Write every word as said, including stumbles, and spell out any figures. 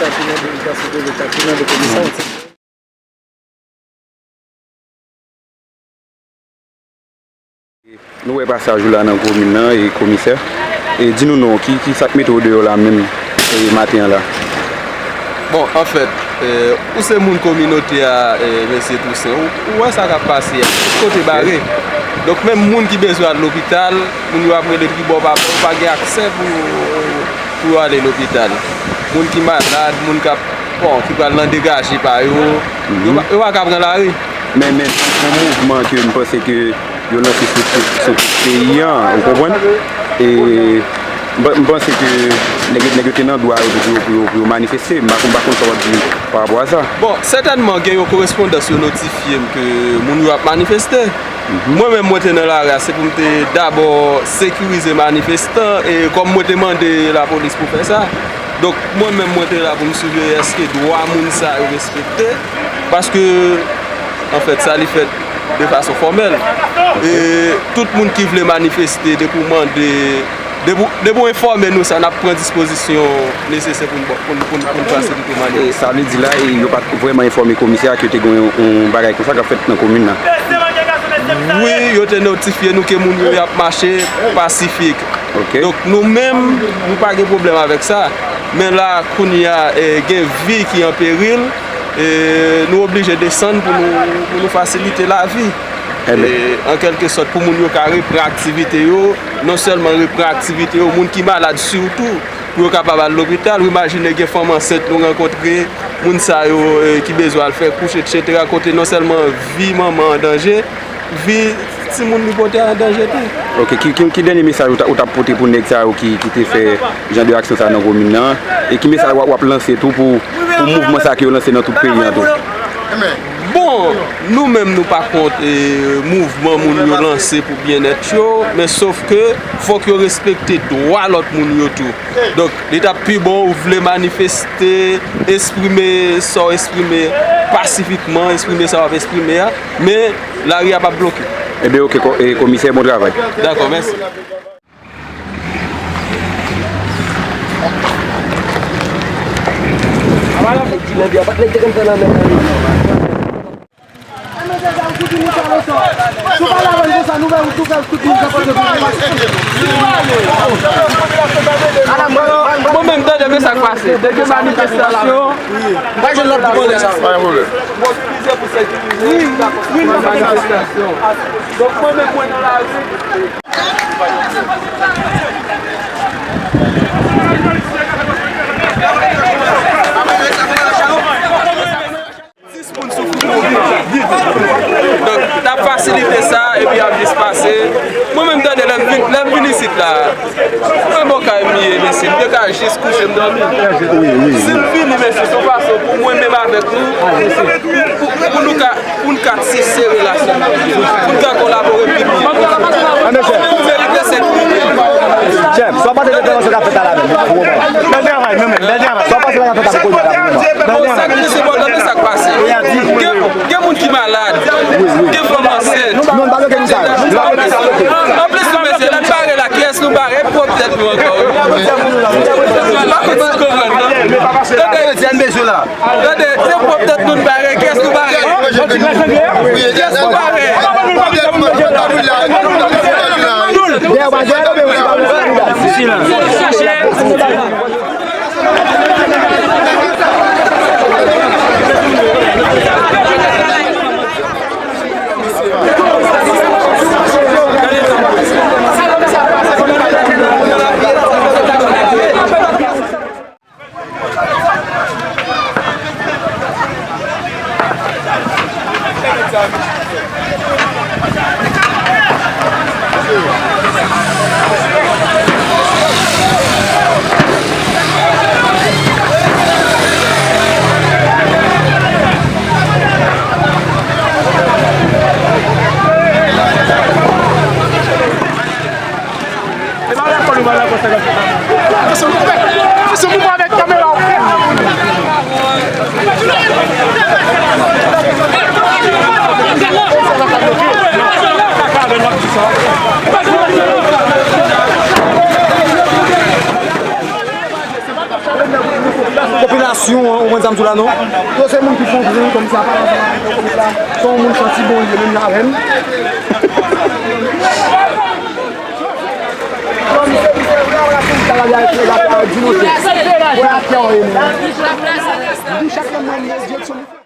Ki nan delegasyon de leta, ki nan de komisè. Nou wè pasaj ou la nan komin nan, e komisè. E di nou non, ki, ki sa k mete w deyò la menm, e maten an la? Bon, anfèt, e, ou se moun kominote a, e, mesye Toussaint. Ou, ou wè sa k ap pase a. Tout kote bare. Donk, menm moun ki bezwen al lopital, moun yo ap rele tribò pa bò, pa gen aksè pou, pou yo ale lopital. Moun ki malad, moun k ap, bon, ki pral nan degaje pa yo, yo pa, yo pa ka pran lari. Men, men, se yon mouvman ke m panse ke yo lanse sou tout, sou tout peyi an, ou konprann? E m pa-, m panse ke nèg yo, nèg yo te nan dwa yo pou yo, pou yo, pou yo manifeste. M pa konn, m pa konn sa w ap di pa rapò a sa. Bon, sètènman, gen yon korespondans yo notifye m ke moun yo ap manifeste. Mwen menm, mwen te nan lari a, se pou m te dabò sekirize manifestan, e kòm mwen te mande lapolis pou fè sa. Donk, mwen menm, mwen te la pou m siveye èske dwa moun sa yo respekte. Paske, anfèt, sa li fèt de fason fòmèl. E tout moun ki vle manifeste, depi w mande, depi w, depi w enfòme nou sa, n ap pran dispozisyon nesesè pou n, pou n, pou n, pou n fasilite manifestasyon. E sa vle di la, e yo pa t vrèman enfòme komisè a ke te gen yon, yon bagay konsa k ap fèt nan komin nan? Wi, yo te notifye nou ke moun yo y ap mache pasifik. Ok. Donk, nou menm, nou pa gen pwoblèm avèk sa. Men la, kounye a, e, gen vi ki an peril. E, nou oblije desann pou nou, pou nou fasilite lavi. Enben. E, an kèlke sòt, pou moun yo ka repran aktivite yo, non sèlman repran aktivite yo, moun ki malad sitou, pou yo kapab al lopital. Ou imajine gen fanm ansent nou rankontre, moun sa yo, e, ki bezwen al fè kouch, etsetera, kote non sèlman vi manman an danje, vi timoun li pote a an danje tou. Ok, ki, ki, ki dènye mesaj ou ta, ou t ap pote pou nèg sa yo ki, ki te fè jan de aksyon sa nan komin nan? E ki mesaj w ap, w ap lanse tou pou, pou mouvman sa ke yo lanse nan tout peyi an tou? Bon, nou menm nou pa kont, e, mouvman moun yo lanse pou byennèt yo, men sof ke fòk yo respekte dwa lòt moun yo tou. Donk, li t ap pi bon ou vle manifeste, eksprime sa w eksprime pasifikman, eksprime sa w ap eksprime a, men lari a p ap bloke. Ebyen, ok, ko-, e, komisè, bon travay. Dakò, mèsi. Mwen menm, tande, men sa k pase. Tande manifestasyon. Pa gen lòt pou konnen sa. Pa gen pwoblèm. Bon, plizyè pou sekirize. Wi, wi, manifestasyon. Donk, mwen menm, mwen nan lari. Dis moun sou fout mobili. Donk, n ap fasilite sa, epi y ap jis pase. Mwen menm, tande, lè m vin, lè m vin isit la, mwen bò kay m ye, mesye, m te ka jis kouche m dòmi. Si m vini, mesye, se yon fason pou mwen menm avèk nou, pou, pou, pou nou ka, pou n ka tise relasyon nou byen, pou n ka kolabore pi byen. Pou merite sekirite. Chèf, sa w panse de devansyon k ap fèt la la menm? Bèl travay, menm, bèl travay. Sa w panse la k ap fèt la pou kounye a la pou moman? Bèl travay. Sa k plis enpòtan, men sa k pase. Gen, gen moun ki malad, gen fanm ansent. Non, nou pa bloke nou sa. Nou pa bloke sa. Anplis, nou mesye, lè n bare la, kiyès nou bare? Pwòp tèt nou ankò, wi. M pa konn si w konprann, non? Tande, tande, se pwòp tèt nou n bare, kiyès nou bare? Kiyès nou bare? Silans. Se pa lè kò nou va la konsa. Se mouvman avèk kamera. Popilasyon an, ou konn sa m di w la, non? Yo se moun ki fon plen, kòm sa, pa nan sa, se yon moun santi bon, li menm jan avè m. Yo, misye, misye, yo, la, la, la, la, di nou, se, wè, atè, wè, nou. Di chak moun, mwen, mwen, direksyon.